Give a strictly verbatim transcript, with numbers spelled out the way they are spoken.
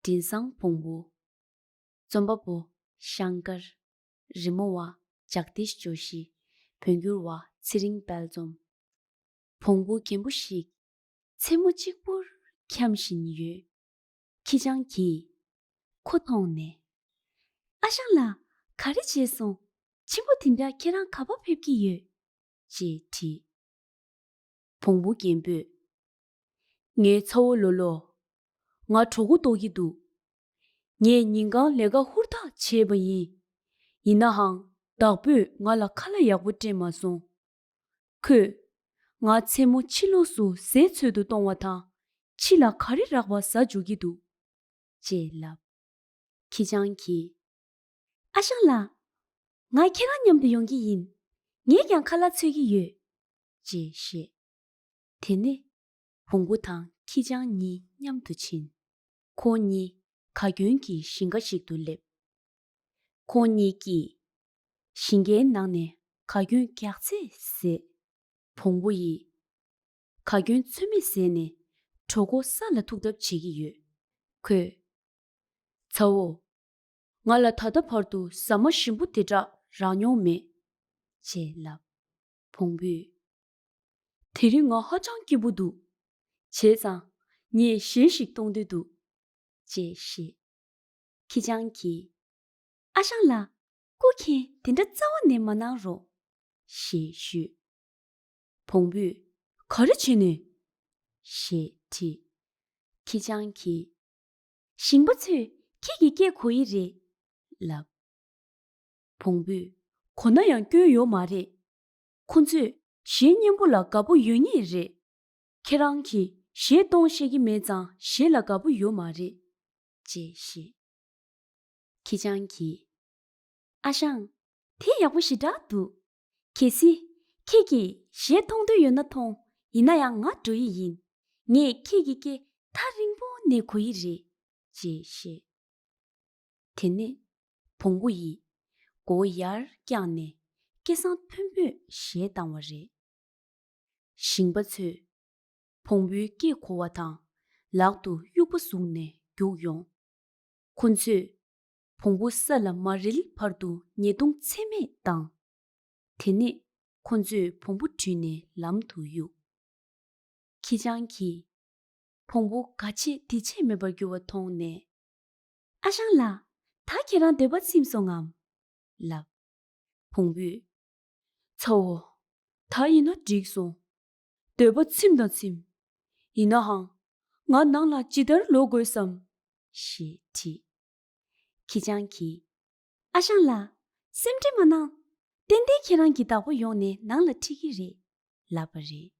མགྲིན་བཟང་བོང་བུ། རྩོམ་པ་པོ་ཤང་ཀར། རི་མོ་བ་ཇག་དིཤ་ཇོ་ཤི། བོད་འགྱུར་བ་ཚེ་རིང་དཔལ་འཛོམས། བོང་བུ་རྒན་པོ་ཞིག་མཚན་མོ་གཅིག་པུར་འཁྱམ་བཞིན་ཡོད། ཁྱི་སྤྱང་གིས་ཁོ་མཐོང་ནས། ཨ་ཞང་ལགས། ག་རེ་བྱས་སོང་། ཕྱི་པོ་དེ་འདྲ་ཁྱེད་རང་ག་པར་ཕེབས་ཀྱི་ཡོད། ཅེས་དྲིས། བོང་བུ་རྒན་པོས། ངའི་ཚ་བོ་ལོ་ལོ། ང་གྲོད་ཁོག་ལྟོགས་ཀྱི་འདུག་ངས་ཉིན་གང་ལས་ཀ་ཧུར་ཐག་བྱས་པ་ཡིན། ཡིན་ནའང་བདག་པོས་ང་ལ་ཁ་ལག་ཡག་པོ་སྤྲད་མ་སོང་། ཁོས་ང་མཚན་མོ་ཕྱི་ལོགས་སུ་ཟས་འཚོལ་དུ་གཏོང་བ་དང་། ཕྱི་ལ་ག་རེ་རག་པ་ཟ་འཇུག་གི་འདུག་ཅེས་ལབ། ཁྱི་སྤྱང་གིས། ཨ་ཞང་ལགས། ང་ཁྱེད་རང་མཉམ་དུ་ཡོང་གི་ཡིན། ངས་ཀྱང་ཁ་ལག་འཚོལ་གྱི་ཡོད། ཅེས་བཤད། དེ་ནས་བོང་བུ་དང་ཁྱི་སྤྱང་གཉིས་མཉམ་དུ་ཕྱིན། ཁོང་གཉིས་ག་གྱོན་གྱི་ཞིང་ཁ་ཞིག་ཏུ་སླེབས། ཁོང་གཉིས་ཀྱིས་ཞིང་ཁའི་ནང་ནས་ག་གྱོན་རྒྱགས་ཚད་བཟས། བོང་བུ་ཡིས་ག་གྱོན་ཚོད་མེད་བཟས་ནས་གྲོད་ཁོག་ས་ལ་ཐུག་ཐབས་བྱེད་ཀྱི་ཡོད། ཁོས། ཚ་བོ། ང་ལ་ད་ལྟ་བར་དུ་ཟ་མ་ཞིམ་པོ་དེ་དྲག་རག་མྱོང་མེད། ཅེས་ལབ། བོང་བུས། དེ་རིང་ང་ཧ་ཅང་སྐྱིད་པོ་འདུག་བྱས་ཙང་ངས་གཞས་ཤིག་གཏོང་འདོད་འདུག་ཅེས་བཤད། ཁྱི་སྤྱང་གིས། ཨ་ཞང་ལགས། སྐུ་མཁྱེན་དེ་འདྲ་རྩ་བ་ནས་མ་གནང་རོགས། ཞེས་ཞུས། བོང་བུས། ག་རེ་བྱས་ནས། ཞེས་དྲིས། ཁྱི་སྤྱང་གིས། ཞིང་པ་ཚོས་ཁྱེད་ཀྱི་སྐད་གོ་ཡི་རེད། ལབ། བོང་བུས། གོ་ན་ཡང་སྐྱོན་ཡོད་མ་རེད། ཁོ་ཚོས་གཞས་སྙན་པོ་ལ་དགའ་པོ་ཡོད་ངེས་རེད། ཁྱེད་རང་གིས་གཞས་གཏོང་ཤེས་ཀྱི་མེད་ཙང་གཞས་ལ་དགའ་པོ་ཡོད་མ་རེད། ཅེས་བཤད། ཁྱི་སྤྱང་གིས། ཨ་ཞང་། དེ་ཡག་པོ་ཞེ་དྲག་འདུག་གལ་སྲིད་ཁྱེད་ཀྱིས་གཞས་མཐོང་འདོད་ཡོད་ན་མཐོང་། ཡིན་ན་ཡང་ང་འགྲོ་ཡི་ཡིན། ངས་ཁྱེད་ཀྱི་སྐད་ཐག་རིང་པོ་ནས་གོ་ཡི་རེད། ཅེས་བཤད། དེ་ནས་བོང་བུ་ཡིས་མགོ་བོ་ཡར་བརྐྱངས་ནས་སྐད་གསང་མཐོན་པོས་གཞས་བཏང་བ་རེད། ཞིང་པ་ཚོས་བོང་བུའི་སྐད་གོ་བ་དང་ལག་ཏུ་དབྱུག་པ་བཟུང་ནས་རྒྱུགས་ཡོང་། ཁོ་ཚོས་བོང་བུ་ས་ལ་མ་རེལ་བར་དུ་ཉེས་རྡུང་ཚད་མེད་བཏང་། དེ་ནས་ཁོ་ཚོས་བོང་བུ་དྲུད་ནས་ལམ་དུ་གཡུགས། ཁྱི་སྤྱང་གིས་བོང་བུ་ག་བྱེད་འདི་བྱེད་མེད་པར་གྱུར་བ་མཐོང་ནས། ཨ་ཞང་ལགས། ད་ཁྱེད་རང་འདོད་པ་ཚིམས་སོང་ངམ། ལབ། བོང་བུས། ཚ་བོ། ད་ཡིན་ན་འགྲིག་སོང་། འདོད་པ་ཚིམས་དང་ཚིམས། ཡིན་ནའང་། ང་ནང་ལ་ཇི་ལྟར་ལོག་དགོས་སམ། ཞེས་དྲིས། ཁྱི་སྤྱང་གིས། ཨ་ཞང་ལགས། སེམས་ཁྲལ་མ་གནང་། ཏན་ཏན་ཁྱེད་རང་གི་བདག་པོ་ཡོང་ནས་ནང་ལ་ཁྲིད་ཀྱི་རེད། ལབ་པ་རེད།